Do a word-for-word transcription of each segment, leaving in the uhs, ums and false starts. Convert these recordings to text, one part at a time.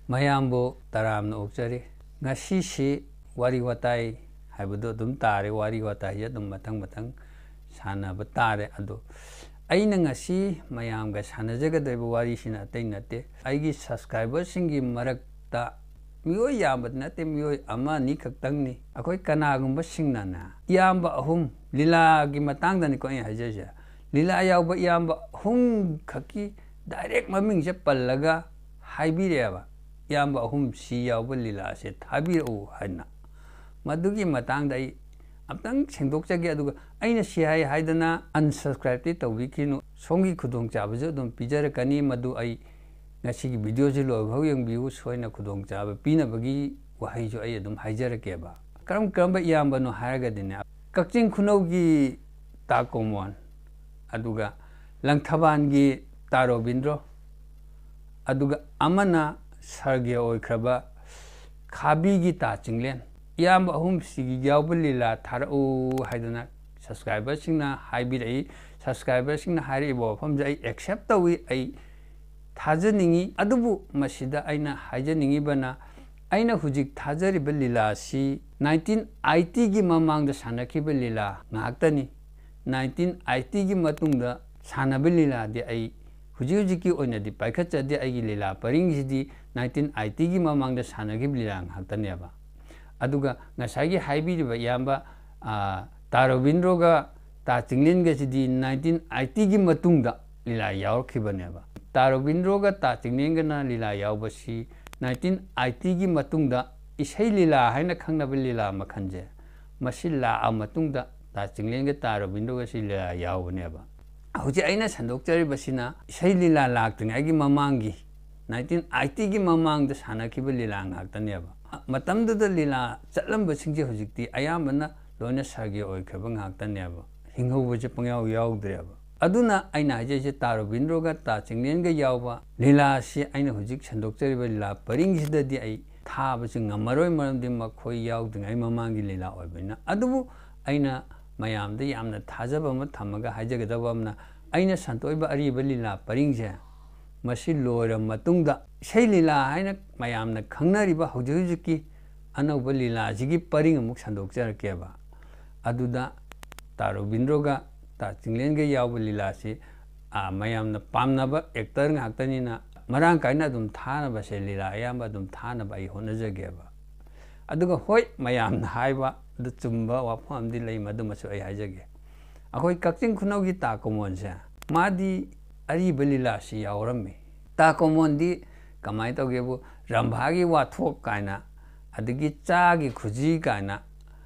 ꯃꯌꯥꯝꯕꯨ ꯇꯔꯥꯝꯅ ꯑꯣꯛꯆꯔꯤ꯫ ꯉꯁꯤꯁꯤ ꯋꯥꯔꯤ ꯋꯥꯇꯥꯏ ꯍꯥꯏꯕꯗꯣ ꯑꯗꯨꯝ ꯇꯥꯔꯦ, ꯋꯥꯔꯤ ꯋꯥꯇꯥꯏꯁꯦ ꯑꯗꯨꯝ ꯃꯊꯪ ꯃꯊꯪ ꯁꯥꯟꯅꯕ ꯇꯥꯔꯦ꯫ ꯑꯗꯣ ꯑꯩꯅ ꯉꯁꯤ ꯃꯌꯥꯝꯒ ꯁꯥꯟꯅꯖꯒꯗꯧꯔꯤꯕ ꯋꯥꯔꯤꯁꯤꯅ ꯑꯇꯩ ꯅꯠꯇꯦ, ꯑꯩꯒꯤ ꯁꯕꯁꯀ꯭ꯔꯥꯏꯕꯔꯁꯤꯡꯒꯤ ꯃꯔꯛꯇ ꯃꯤꯑꯣꯏ ꯌꯥꯝꯕꯗꯤ ꯅꯠꯇꯦ, ꯃꯤꯑꯣꯏ ꯑꯃ ꯑꯅꯤ ꯈꯛꯇꯪꯅꯤ꯫ ꯑꯩꯈꯣꯏ ꯀꯅꯥꯒꯨꯝꯕꯁꯤꯡꯅꯅꯦ, ꯏꯌꯥꯝꯕ ꯑꯍꯨꯝ, ꯂꯤꯂꯥꯒꯤ ꯃꯇꯥꯡꯗꯅꯤꯀꯣ ꯑꯩꯅ ꯍꯥꯏꯖꯔꯤꯁꯦ, ꯂꯤꯂꯥ ꯌꯥꯎꯕ ꯏꯌꯥꯝꯕ ꯑꯍꯨꯝ ꯈꯛꯀꯤ ꯗꯥꯏꯔꯦꯛ ꯃꯃꯤꯡꯁꯦ ꯄꯜꯂꯒ ꯍꯥꯏꯕꯤꯔꯛꯑꯦꯕ, "ꯏꯌꯥꯝꯕ ꯑꯍꯨꯝ ꯁꯤ ꯌꯥꯎꯕ ꯂꯤꯂꯥꯁꯦ ꯊꯥꯕꯤꯔꯛꯎ" ꯍꯥꯏꯅ꯫ ꯃꯗꯨꯒꯤ ꯃꯇꯥꯡꯗ ꯑꯩ ꯑꯝꯇꯪ ꯁꯦꯡꯗꯣꯛꯆꯒꯦ, ꯑꯗꯨꯒ ꯑꯩꯅ ꯁꯤ ꯍꯥꯏ ꯍꯥꯏꯗꯅ unsubscribeꯇꯤ ꯇꯧꯕꯤꯈꯤꯅꯨ꯫ ꯁꯣꯝꯒꯤ ꯈꯨꯗꯣꯡꯆꯥꯕꯁꯨ ꯑꯗꯨꯝ ꯄꯤꯖꯔꯛꯀꯅꯤ, ꯃꯗꯨ ꯑꯩ ꯉꯁꯤꯒꯤ ꯚꯤꯗꯤꯑꯣꯁꯤ ꯂꯣꯏꯕ ꯐꯥꯎ ꯌꯦꯡꯕꯤꯌꯨ, ꯁꯣꯏꯅ ꯈꯨꯗꯣꯡꯆꯥꯕ ꯄꯤꯅꯕꯒꯤ ꯋꯥꯍꯩꯁꯨ ꯑꯩ ꯑꯗꯨꯝ ꯍꯥꯏꯖꯔꯛꯀꯦꯕ꯫ ꯀꯔꯝ ꯀꯔꯝꯕ ꯏꯌꯥꯝꯕꯅꯣ ꯍꯥꯏꯔꯒꯗꯤꯅꯦ, ꯀꯛꯆꯤꯡ ꯈꯨꯅꯧꯒꯤ ꯇꯥ ꯀꯣꯃꯣꯟ, ꯑꯗꯨꯒ ꯂꯪꯊꯕꯥꯜꯒꯤ ꯇꯥ ꯔꯣꯕꯤꯟꯗ꯭ꯔꯣ, ꯑꯗꯨꯒ ꯑꯃꯅ ꯁꯔꯒꯤꯌꯥ ꯑꯣꯏꯈ꯭ꯔꯕ ꯈꯥꯕꯤꯒꯤ ꯇꯥ ꯆꯤꯡꯂꯦꯟ꯫ ꯏꯌꯥꯝꯕ ꯑꯍꯨꯝꯁꯤꯒꯤ ꯌꯥꯎꯕ ꯂꯤꯂꯥ ꯊꯥꯔꯛꯎ ꯍꯥꯏꯗꯅ ꯁꯕꯁꯀ꯭ꯔꯥꯏꯕꯔꯁꯤꯡꯅ ꯍꯥꯏꯕꯤꯔꯛꯏ꯫ ꯁꯕꯁꯀ꯭ꯔꯥꯏꯕꯔꯁꯤꯡꯅ ꯍꯥꯏꯔꯛꯏꯕ ꯋꯥꯐꯝꯁꯦ ꯑꯩ ꯑꯦꯛꯁꯦꯞ ꯇꯧꯏ, ꯑꯩ ꯊꯥꯖꯅꯤꯡꯏ꯫ ꯑꯗꯨꯕꯨ ꯃꯁꯤꯗ ꯑꯩꯅ ꯍꯥꯏꯖꯅꯤꯡꯉꯤꯕꯅ, ꯑꯩꯅ ꯍꯧꯖꯤꯛ ꯊꯥꯖꯔꯤꯕ ꯂꯤꯂꯥ ꯑꯁꯤ ꯅꯥꯏꯟꯇꯤꯟ ꯑꯥꯏꯇꯤꯒꯤ ꯃꯃꯥꯡꯗ ꯁꯥꯟꯅꯈꯤꯕ ꯂꯤꯂꯥ ꯉꯥꯛꯇꯅꯤ꯫ ꯅꯥꯏꯟꯇꯤꯟ ꯑꯥꯏꯇꯤꯒꯤ ꯃꯇꯨꯡꯗ ꯁꯥꯟꯅꯕ ꯂꯤꯂꯥꯗꯤ ꯑꯩ ꯍꯧꯖꯤꯛ ꯍꯧꯖꯤꯛꯀꯤ ꯑꯣꯏꯅꯗꯤ ꯄꯥꯏꯈꯠꯆꯗꯦ꯫ ꯑꯩꯒꯤ ꯂꯤꯂꯥ ꯄꯔꯤꯡꯁꯤꯗꯤ ꯅꯥꯏꯟꯇꯤꯟ ꯑꯥꯏꯇꯤꯒꯤ ꯃꯃꯥꯡꯗ ꯁꯥꯟꯅꯈꯤꯕ ꯂꯤꯂꯥ ꯉꯥꯛꯇꯅꯦꯕ꯫ ꯑꯗꯨꯒ ꯉꯁꯥꯏꯒꯤ ꯍꯥꯏꯕꯤꯔꯤꯕ ꯏꯌꯥꯝꯕ, ꯑ, ꯇꯥ ꯔꯣꯕꯤꯟꯗ꯭ꯔꯣꯒ ꯇꯥ ꯆꯤꯡꯂꯦꯟꯒꯁꯤꯗꯤ ꯅꯥꯏꯟꯇꯤꯟ ꯑꯥꯏꯇꯤꯒꯤ ꯃꯇꯨꯡꯗ ꯂꯤꯂꯥ ꯌꯥꯎꯔꯛꯈꯤꯕꯅꯦꯕ꯫ ꯇꯥ ꯔꯣꯕꯤꯟꯗ꯭ꯔꯣꯒ ꯇꯥ ꯆꯤꯡꯂꯦꯟꯒꯅ ꯂꯤꯂꯥ ꯌꯥꯎꯕꯁꯤ ꯅꯥꯏꯟꯇꯤꯟ ꯑꯥꯏꯇꯤꯒꯤ ꯃꯇꯨꯡꯗ ꯏꯁꯩ ꯂꯤꯂꯥ ꯍꯥꯏꯅ ꯈꯪꯅꯕ ꯂꯤꯂꯥ ꯃꯈꯜꯁꯦ, ꯃꯁꯤ ꯂꯥꯛꯑ ꯃꯇꯨꯡꯗ ꯇꯥ ꯆꯤꯡꯂꯦꯟꯒ ꯇꯥ ꯔꯣꯕꯤꯟꯗ꯭ꯔꯣꯒꯁꯤ ꯂꯤꯂꯥ ꯌꯥꯎꯕꯅꯦꯕ꯫ ꯍꯧꯖꯤꯛ ꯑꯩꯅ ꯁꯟꯗꯣꯛꯆꯔꯤꯕꯁꯤꯅ ꯏꯁꯩ ꯂꯤꯂꯥ ꯂꯥꯛꯇ꯭ꯔꯤꯉꯩꯒꯤ ꯃꯃꯥꯡꯒꯤ, ꯅꯥꯏꯟꯇꯤꯟ ꯑꯥꯏꯇꯤꯒꯤ ꯃꯃꯥꯡꯗ ꯁꯥꯟꯅꯈꯤꯕ ꯂꯤꯂꯥ ꯉꯥꯛꯇꯅꯦꯕ꯫ ꯃꯇꯝꯗꯨꯗ ꯂꯤꯂꯥ ꯆꯠꯂꯝꯕꯁꯤꯡꯁꯦ ꯍꯧꯖꯤꯛꯇꯤ ꯑꯌꯥꯝꯕꯅ ꯂꯣꯏꯅ ꯁꯔꯒꯤ ꯑꯣꯏꯈ꯭ꯔꯕ ꯉꯥꯛꯇꯅꯦꯕ꯫ ꯍꯤꯡꯍꯧꯕꯁꯦ ꯄꯪꯌꯥꯎ ꯌꯥꯎꯗ꯭ꯔꯦꯕ꯫ ꯑꯗꯨꯅ ꯑꯩꯅ ꯍꯥꯏꯖꯔꯤꯁꯦ, ꯇꯥ ꯔꯣꯕꯤꯟꯗ꯭ꯔꯣꯒ ꯇꯥ ꯆꯤꯡꯂꯦꯟꯒ ꯌꯥꯎꯕ ꯂꯤꯂꯥꯁꯤ ꯑꯩꯅ ꯍꯧꯖꯤꯛ ꯁꯟꯗꯣꯛꯆꯔꯤꯕ ꯂꯤꯂꯥ ꯄꯔꯤꯡꯁꯤꯗꯗꯤ ꯑꯩ ꯊꯥꯕꯁꯤ ꯉꯝꯃꯔꯣꯏ, ꯃꯔꯝꯗꯤ ꯃꯈꯣꯏ ꯌꯥꯎꯗ꯭ꯔꯤꯉꯩ ꯃꯃꯥꯡꯒꯤ ꯂꯤꯂꯥ ꯑꯣꯏꯕꯅꯤꯅ꯫ ꯑꯗꯨꯕꯨ ꯑꯩꯅ ꯃꯌꯥꯝꯗ ꯌꯥꯝꯅ ꯊꯥꯖꯕ ꯑꯃ ꯊꯝꯃꯒ ꯍꯥꯏꯖꯒꯗꯕ ꯑꯃꯅ, ꯑꯩꯅ ꯁꯟꯗꯣꯛꯏꯕ ꯑꯔꯤꯕ ꯂꯤꯂꯥ ꯄꯔꯤꯡꯁꯦ ꯃꯁꯤ ꯂꯣꯏꯔꯕ ꯃꯇꯨꯡꯗ ꯏꯁꯩ ꯂꯤꯂꯥ ꯍꯥꯏꯅ ꯃꯌꯥꯝꯅ ꯈꯪꯅꯔꯤꯕ ꯍꯧꯖꯤꯛ ꯍꯧꯖꯤꯛꯀꯤ ꯑꯅꯧꯕ ꯂꯤꯂꯥꯁꯤꯒꯤ ꯄꯔꯤꯡ ꯑꯃꯨꯛ ꯁꯟꯗꯣꯛꯆꯔꯛꯀꯦꯕ꯫ ꯑꯗꯨꯗ ꯇꯥ ꯔꯣꯕꯤꯟꯗ꯭ꯔꯣꯒ ꯇꯥ ꯆꯤꯡꯂꯦꯟꯒ ꯌꯥꯎꯕ ꯂꯤꯂꯥꯁꯤ, ꯑ, ꯃꯌꯥꯝꯅ ꯄꯥꯝꯅꯕ ꯑꯦꯛꯇꯔ ꯉꯥꯛꯇꯅꯤꯅ ꯃꯔꯥꯡ ꯀꯥꯏꯅ ꯑꯗꯨꯝ ꯊꯥꯅꯕꯁꯦ, ꯂꯤꯂꯥ ꯑꯌꯥꯝꯕ ꯑꯗꯨꯝ ꯊꯥꯅꯕ ꯑꯩ ꯍꯣꯠꯅꯖꯒꯦꯕ꯫ ꯑꯗꯨꯒ ꯍꯣꯏ, ꯃꯌꯥꯝꯅ ꯍꯥꯏꯕ ꯑꯗꯨ ꯆꯨꯝꯕ ꯋꯥꯐꯝ ꯑꯃꯗꯤ ꯂꯩ, ꯃꯗꯨꯃꯁꯨ ꯑꯩ ꯍꯥꯏꯖꯒꯦ꯫ ꯑꯩꯈꯣꯏ ꯀꯛꯆꯤꯡ ꯈꯨꯅꯧꯒꯤ ꯇꯥ ꯀꯣꯃꯣꯟꯁꯦ, ꯃꯥꯗꯤ ꯑꯔꯤꯕ ꯂꯤꯂꯥꯁꯤ ꯌꯥꯎꯔꯝꯃꯤ꯫ ꯇꯥ ꯀꯣꯃꯣꯟꯗꯤ ꯀꯃꯥꯏꯅ ꯇꯧꯒꯦꯕꯨ, ꯔꯝꯚꯥꯒꯤ ꯋꯥꯊꯣꯛ ꯀꯥꯏꯅ, ꯑꯗꯒꯤ ꯆꯥꯒꯤ ꯈꯨꯖꯤ ꯀꯥꯏꯅ,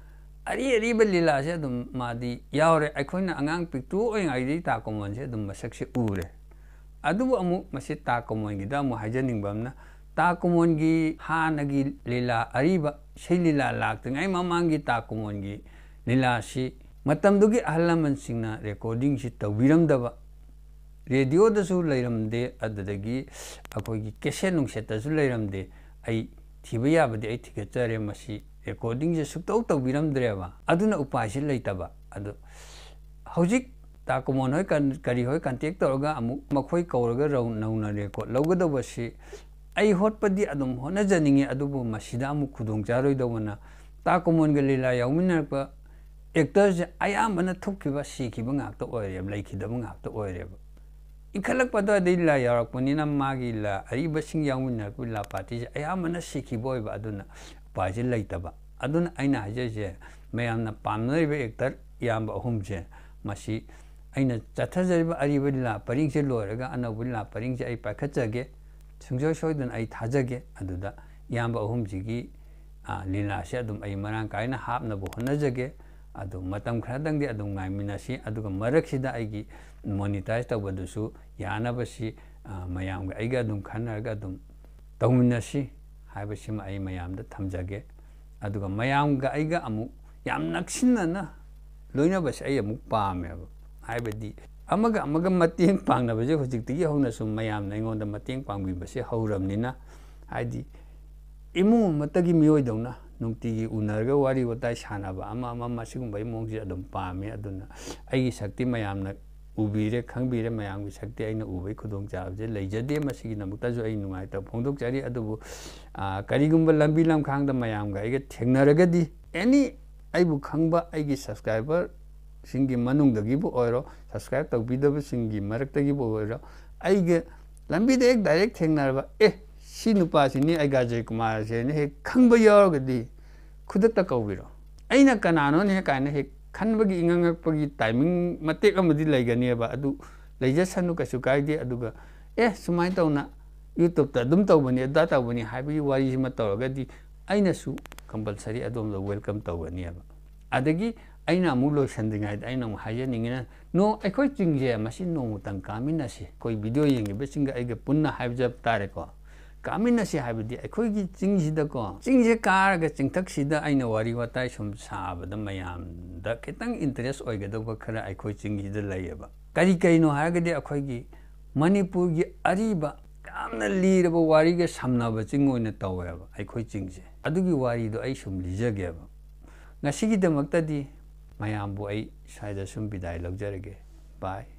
ꯑꯔꯤ ꯑꯔꯤꯕ ꯂꯤꯂꯥꯁꯦ ꯑꯗꯨꯝ ꯃꯥꯗꯤ ꯌꯥꯎꯔꯦ꯫ ꯑꯩꯈꯣꯏꯅ ꯑꯉꯥꯡ ꯄꯤꯛꯇ꯭ꯔꯨ ꯑꯣꯏꯔꯤꯉꯩꯗꯒꯤ ꯇꯥ ꯀꯣꯃꯣꯟꯁꯦ ꯑꯗꯨꯝ ꯃꯁꯛꯁꯦ ꯎꯔꯦ꯫ ꯑꯗꯨꯕꯨ ꯑꯃꯨꯛ ꯃꯁꯤ ꯇꯥ ꯀꯣꯃꯣꯟꯒꯤꯗ ꯑꯃꯨꯛ ꯍꯥꯏꯖꯅꯤꯡꯕ ꯑꯃꯅ, ꯇꯥ ꯀꯣꯃꯣꯟꯒꯤ ꯍꯥꯟꯅꯒꯤ ꯂꯤꯂꯥ, ꯑꯔꯤꯕ ꯏꯁꯩ ꯂꯤꯂꯥ ꯂꯥꯛꯇ꯭ꯔꯤꯉꯩ ꯃꯃꯥꯡꯒꯤ ꯇꯥ ꯀꯣꯃꯣꯟꯒꯤ ꯂꯤꯂꯥꯁꯤ ꯃꯇꯝꯗꯨꯒꯤ ꯑꯍꯜ ꯂꯃꯟꯁꯤꯡꯅ ꯔꯦꯀꯣꯔꯗꯤꯡꯁꯤ ꯇꯧꯕꯤꯔꯝꯗꯕ, ꯔꯦꯗꯤꯑꯣꯗꯁꯨ ꯂꯩꯔꯝꯗꯦ, ꯑꯗꯨꯗꯒꯤ ꯑꯩꯈꯣꯏꯒꯤ ꯀꯦꯁꯦꯠ ꯅꯨꯡꯁꯦꯠꯇꯁꯨ ꯂꯩꯔꯝꯗꯦ꯫ ꯑꯩ ꯊꯤꯕ ꯌꯥꯕꯗꯤ ꯑꯩ ꯊꯤꯒꯠꯆꯔꯦ, ꯃꯁꯤ ꯔꯦꯀꯣꯔꯗꯤꯡꯁꯦ ꯁꯨꯛꯇꯧ ꯇꯧꯕꯤꯔꯝꯗ꯭ꯔꯦꯕ꯫ ꯑꯗꯨꯅ ꯎꯄꯥꯏꯁꯤ ꯂꯩꯇꯕ꯫ ꯑꯗꯨ ꯍꯧꯖꯤꯛ ꯇꯥ ꯀꯣꯃꯣꯟ ꯍꯣꯏ ꯀꯟ-, ꯀꯔꯤ ꯍꯣꯏ ꯀꯟꯇꯦꯛ ꯇꯧꯔꯒ ꯑꯃꯨꯛ ꯃꯈꯣꯏ ꯀꯧꯔꯒ ꯔꯧ-, ꯅꯧꯅ ꯔꯦꯀꯣꯔꯠ ꯂꯧꯒꯗꯧꯕꯁꯤ ꯑꯩ ꯍꯣꯠꯄꯗꯤ ꯑꯗꯨꯝ ꯍꯣꯠꯅꯖꯅꯤꯡꯉꯤ, ꯑꯗꯨꯕꯨ ꯃꯁꯤꯗ ꯑꯃꯨꯛ ꯈꯨꯗꯣꯡ ꯆꯥꯔꯣꯏꯗꯧꯕꯅ, ꯇꯥ ꯀꯣꯃꯣꯟꯒ ꯂꯤꯂꯥ ꯌꯥꯎꯃꯤꯟꯅꯔꯛꯄ ꯑꯦꯛꯇꯔꯁꯦ ꯑꯌꯥꯝꯕꯅ ꯊꯨꯞꯈꯤꯕ, ꯁꯤꯈꯤꯕ ꯉꯥꯛꯇ ꯑꯣꯏꯔꯦꯕ, ꯂꯩꯈꯤꯗꯕ ꯉꯥꯛꯇ ꯑꯣꯏꯔꯦꯕ꯫ ꯏꯟꯈꯠꯂꯛꯄ ꯑꯗꯨꯋꯥꯏꯗ ꯂꯤꯂꯥ ꯌꯥꯎꯔꯛꯄꯅꯤꯅ ꯃꯥꯒꯤ ꯂꯤꯂꯥ ꯑꯔꯤꯕꯁꯤꯡ ꯌꯥꯎꯃꯤꯟꯅꯔꯛꯄ ꯂꯤꯂꯥ ꯄꯥꯔꯇꯤꯁꯦ ꯑꯌꯥꯝꯕꯅ ꯁꯤꯈꯤꯕ ꯑꯣꯏꯕ, ꯑꯗꯨꯅ ꯎꯄꯥꯏꯁꯦ ꯂꯩꯇꯕ꯫ ꯑꯗꯨꯅ ꯑꯩꯅ ꯍꯥꯏꯖꯔꯤꯁꯦ, ꯃꯌꯥꯝꯅ ꯄꯥꯝꯅꯔꯤꯕ ꯑꯦꯛꯇꯔ ꯏꯌꯥꯝꯕ ꯑꯍꯨꯝꯁꯦ, ꯃꯁꯤ ꯑꯩꯅ ꯆꯠꯊꯖꯔꯤꯕ ꯑꯔꯤꯕ ꯂꯤꯂꯥ ꯄꯔꯤꯡꯁꯦ ꯂꯣꯏꯔꯒ ꯑꯅꯧꯕ ꯂꯤꯂꯥ ꯄꯔꯤꯡꯁꯦ ꯑꯩ ꯄꯥꯏꯈꯠꯆꯒꯦ꯫ ꯁꯨꯡꯁꯣꯏ ꯁꯣꯏꯗꯅ ꯑꯩ ꯊꯥꯖꯒꯦ꯫ ꯑꯗꯨꯗ ꯏꯌꯥꯝꯕ ꯑꯍꯨꯝꯁꯤꯒꯤ, ꯑ, ꯂꯤꯂꯥꯁꯦ ꯑꯗꯨꯝ ꯑꯩ ꯃꯔꯥꯡ ꯀꯥꯏꯅ ꯍꯥꯞꯅꯕ ꯍꯣꯠꯅꯖꯒꯦ꯫ ꯑꯗꯨ ꯃꯇꯝ ꯈꯔꯗꯪꯗꯤ ꯑꯗꯨꯝ ꯉꯥꯏꯃꯤꯟꯅꯁꯤ꯫ ꯑꯗꯨꯒ ꯃꯔꯛꯁꯤꯗ ꯑꯩꯒꯤ ꯃꯣꯅꯤꯇꯥꯏꯖ ꯇꯧꯕꯗꯨꯁꯨ ꯌꯥꯅꯕꯁꯤ, ꯑ, ꯃꯌꯥꯝꯒ ꯑꯩꯒ ꯑꯗꯨꯝ ꯈꯟꯅꯔꯒ ꯑꯗꯨꯝ ꯇꯧꯃꯤꯟꯅꯁꯤ ꯍꯥꯏꯕꯁꯤꯃ ꯑꯩ ꯃꯌꯥꯝꯗ ꯊꯝꯖꯒꯦ꯫ ꯑꯗꯨꯒ ꯃꯌꯥꯝꯒ ꯑꯩꯒ ꯑꯃꯨꯛ ꯌꯥꯝ ꯅꯛꯁꯤꯟꯅꯅ ꯂꯣꯏꯅꯕꯁꯦ ꯑꯩ ꯑꯃꯨꯛ ꯄꯥꯝꯃꯦꯕ꯫ ꯍꯥꯏꯕꯗꯤ ꯑꯃꯒ ꯑꯃꯒ ꯃꯇꯦꯡ ꯄꯥꯡꯅꯕꯁꯦ ꯍꯧꯖꯤꯛꯇꯒꯤ ꯍꯧꯅ ꯁꯨꯝ ꯃꯌꯥꯝꯅ ꯑꯩꯉꯣꯟꯗ ꯃꯇꯦꯡ ꯄꯥꯡꯕꯤꯕꯁꯦ ꯍꯧꯔꯕꯅꯤꯅ, ꯍꯥꯏꯗꯤ ꯏꯃꯨꯡ ꯑꯃꯠꯇꯒꯤ ꯃꯤꯑꯣꯏꯗꯧꯅ ꯅꯨꯡꯇꯤꯒꯤ ꯎꯅꯔꯒ ꯋꯥꯔꯤ ꯋꯥꯇꯥꯏ ꯁꯥꯟꯅꯕ ꯑꯃ ꯑꯃ ꯑꯃ ꯁꯤꯒꯨꯝꯕꯒꯤ ꯃꯑꯣꯡꯁꯦ ꯑꯗꯨꯝ ꯄꯥꯝꯃꯦ꯫ ꯑꯗꯨꯅ ꯑꯩꯒꯤ ꯁꯛꯇꯤ ꯃꯌꯥꯝꯅ ꯎꯕꯤꯔꯦ, ꯈꯪꯕꯤꯔꯦ꯫ ꯃꯌꯥꯝꯒꯤ ꯁꯛꯇꯤ ꯑꯩꯅ ꯎꯕꯒꯤ ꯈꯨꯗꯣꯡꯆꯥꯕꯁꯦ ꯂꯩꯖꯗꯦ꯫ ꯃꯁꯤꯒꯤꯗꯃꯛꯇꯁꯨ ꯑꯩ ꯅꯨꯡꯉꯥꯏꯇꯕ ꯐꯣꯡꯗꯣꯛꯆꯔꯤ꯫ ꯑꯗꯨꯕꯨ, ꯑ, ꯀꯔꯤꯒꯨꯝꯕ ꯂꯝꯕꯤ ꯂꯝꯈꯥꯡꯗ ꯃꯌꯥꯝꯒ ꯑꯩꯒ ꯊꯦꯡꯅꯔꯒꯗꯤ, ꯑꯦꯅꯤ ꯑꯩꯕꯨ ꯈꯪꯕ ꯑꯩꯒꯤ subscriberꯁꯤꯡꯒꯤ ꯃꯅꯨꯡꯗꯒꯤꯕꯨ ꯑꯣꯏꯔꯣ, subscribe ꯇꯧꯕꯤꯗꯕꯁꯤꯡꯒꯤ ꯃꯔꯛꯇꯒꯤꯕꯨ ꯑꯣꯏꯔꯣ, ꯑꯩꯒ ꯂꯝꯕꯤꯗ ꯍꯦꯛ direct ꯊꯦꯡꯅꯔꯕ, "ꯑꯦ, ꯁꯤ ꯅꯨꯄꯥꯁꯤꯅꯤ ꯑꯩꯒ ꯑꯖꯌ ꯀꯨꯃꯥꯔꯁꯦꯅ" ꯍꯦꯛ ꯈꯪꯕ ꯌꯥꯎꯔꯒꯗꯤ, ꯈꯨꯗꯛꯇ ꯀꯧꯕꯤꯔꯣ꯫ ꯑꯩꯅ ꯀꯅꯥꯅꯣꯅꯦ ꯀꯥꯏꯅ ꯍꯦꯛ ꯈꯟꯕꯒꯤ ꯏꯉꯛ ꯉꯛꯄꯒꯤ timing ꯃꯇꯦꯛ ꯑꯃꯗꯤ ꯂꯩꯒꯅꯦꯕ꯫ ꯑꯗꯨ ꯂꯩꯖꯁꯅꯨ, ꯀꯩꯁꯨ ꯀꯥꯏꯗꯦ꯫ ꯑꯗꯨꯒ, "ꯑꯦ, ꯁꯨꯃꯥꯏꯅ ꯇꯧꯅ YouTubeꯇ ꯑꯗꯨꯝ ꯇꯧꯕꯅꯤ, ꯑꯗꯥ ꯇꯧꯕꯅꯤ" ꯍꯥꯏꯕꯒꯤ ꯋꯥꯔꯤꯁꯤꯃ ꯇꯧꯔꯒꯗꯤ, ꯑꯩꯅꯁꯨ compulsory ꯑꯗꯣꯝꯗ welcome ꯇꯧꯒꯅꯦꯕ꯫ ꯑꯗꯒꯤ ꯑꯩꯅ ꯑꯃꯨꯛ ꯂꯣꯏꯁꯟꯗ꯭ꯔꯤꯉꯩꯗ ꯑꯩꯅ ꯑꯃꯨꯛ ꯍꯥꯏꯖꯅꯤꯡꯉꯤꯅ, ꯅꯣ-, ꯑꯩꯈꯣꯏ ꯆꯤꯡꯁꯦ ꯃꯁꯤ ꯅꯣꯡꯃꯇꯪ ꯀꯥꯃꯤꯟꯅꯁꯤ꯫ ꯑꯩꯈꯣꯏ video ꯌꯦꯡꯉꯤꯕꯁꯤꯡꯒ ꯑꯩꯒ ꯄꯨꯟꯅ ꯍꯥꯏꯖꯕ ꯇꯥꯔꯦꯀꯣ꯫ ꯀꯥꯃꯤꯟꯅꯁꯤ ꯍꯥꯏꯕꯗꯤ ꯑꯩꯈꯣꯏꯒꯤ ꯆꯤꯡꯁꯤꯗꯀꯣ, ꯆꯤꯡꯁꯦ ꯀꯥꯔꯒ ꯆꯤꯡꯊꯛꯁꯤꯗ ꯑꯩꯅ ꯋꯥꯔꯤ ꯋꯥꯇꯥꯏ ꯁꯨꯝ ꯁꯥꯕꯗ ꯃꯌꯥꯝꯗ ꯈꯤꯇꯪ interest ꯑꯣꯏꯒꯗꯧꯕ ꯈꯔ ꯑꯩꯈꯣꯏ ꯆꯤꯡꯁꯤꯗ ꯂꯩꯌꯦꯕ꯫ ꯀꯔꯤ ꯀꯔꯤꯅꯣ ꯍꯥꯏꯔꯒꯗꯤ ꯑꯩꯈꯣꯏꯒꯤ ꯃꯅꯤꯄꯨꯔꯒꯤ ꯑꯔꯤꯕ ꯌꯥꯝꯅ ꯂꯤꯔꯕ ꯋꯥꯔꯤꯒ ꯁꯝꯅꯕ ꯆꯤꯡ ꯑꯣꯏꯅ ꯇꯧꯋꯦꯕ ꯑꯩꯈꯣꯏ ꯆꯤꯡꯁꯦ꯫ ꯑꯗꯨꯒꯤ ꯋꯥꯔꯤꯗꯣ ꯑꯩ ꯁꯨꯝ ꯂꯤꯖꯒꯦꯕ꯫ ꯉꯁꯤꯒꯤꯗꯃꯛꯇꯗꯤ ꯃꯌꯥꯝꯕꯨ ꯑꯩ ꯁ꯭ꯋꯥꯏꯗ ꯁꯨꯝ ꯕꯤꯗꯥꯏ ꯂꯧꯖꯔꯒꯦ꯫ Bye꯫